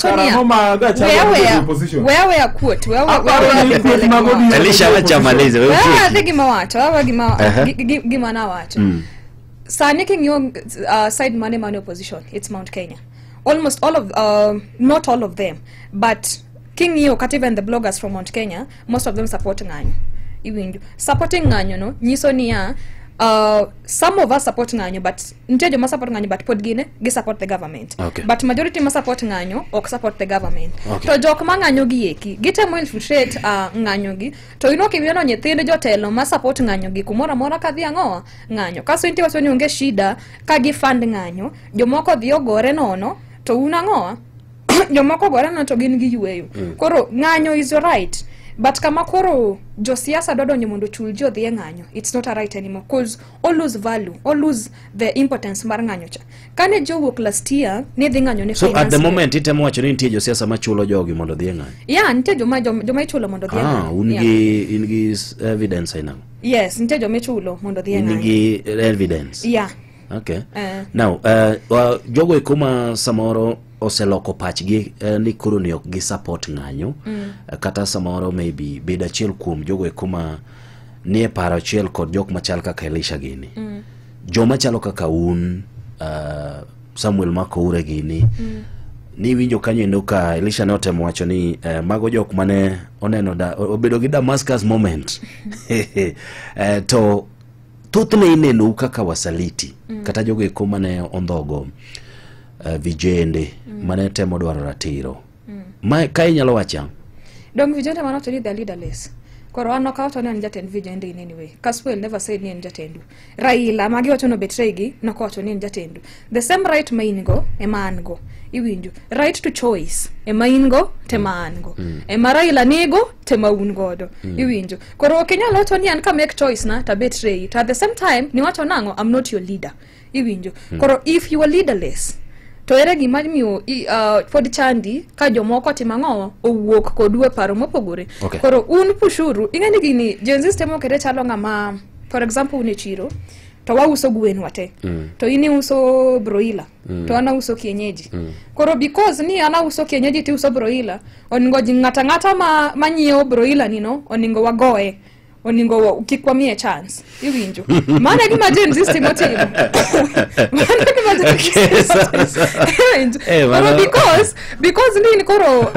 Awacho niya, wewe quote, wewe Elisha wacha malize wewe. Wewe gima wacho, wewe gima na wacho. Sani king'iyo side mane mane opposition, it's Mount Kenya. Almost all of not all of them, but king'iyo kata even the bloggers from Mount Kenya, most of them support ng'anyo. Iwinjo. Supporting ng'anyo no nyiso niya some of us support ng'anyo, but nitie joma support ng'anyo but pod gine gi support the government. Okay. But majority ma support ng'anyo ok support the government. Okay. To jok ma ng'anyo gi eki gitemo infiltrate ng'anyo gi to ino kiwino nyithind jotelo ma support ng'anyo gi kumoro amora kadhi ang'owa ng'anyo. Kaso intie wacho ni onge shida ka gi fund ng'anyo, jomoko dhi ogore nono to un ang'owa jomoko ogore nono to gin gi yweyo. Koro ng'anyo is your right. But kama koro josiasa dodonjo mondo ochul ji odhi e ng'anyo, it's not a right anymore cause all lose value, all lose the importance mar ng'anyo cha. Kane ji owuok last year ni dhi ng'anyo ne So at finance the bill. moment itemo wacho ni nitie josiasa machulo jogi mondo odhi e ng'anyo. Yeah, nitie joma ichulo mondo odhi e Ah, ng'anyo. un Yeah. gi in gi evidence aina. Yes, nitie joma ichulo mondo odhi e In ng'anyo. gi evidence. Yeah. Okay. Eh. Now, jogo eko ma samoro oseloko pachgi ni koro ni ok gi support ng'anyo kata samoro maybe bed achiel kuom jogo eko ma nie paro achiel kod jok machal kaka Elisha gini. Joma chalo kaka un Samuel Makoure gini niwinjo kanyo endo ka Elisha ne otemo wacho ni mago jok mane oneno da, obedo gi Damascus moment to thothne inenou kaka wasaliti kata jogo eko mane ondhogo vijende mane temo dwaro ratiro ma ka inyalo wacho ang'o? Dong vijende manowacho ni they are leaderless. Koro an ok awacho ni an jatend vijende in any way. Kasmuel never said ni en jatendu. Raila magiwacho no betray gi nokowacho ni en jatendu. The same right ma in go ema an go. Iwinjo. Right to choice ema in go tema an go. Ema Raila nigo tema un godo. Iwinjo. Koro ok inyal wacho ni an ka make choice na to betray. To at the same time niwacho nang'o I'm not your leader. Iwinjo. Koro if you are leaderless to ere gima miyo pod chandi ka jomoko timo ang'o owuok kodu e paro mopogore. Okay. Koro un pushuru ing'e ni gini Gen Z temo kete chalo ng'ama, for example, un e chiro to wauso gwen wate to in iuso broiler to an auso kienyeji. Koro because ni an auso kienyeji tiuso broiler, oningo ji ng'ata ng'ata ma manyiewo broiler ni no oningo wagoye, oningo kik wamiye chance. Iwinjo? Mano e gima Gen Z timo timo, mano e gima Gen Z Okay, timo sawa, timo. sawa. Iwinjo? Eh, Koro mano- because nini koro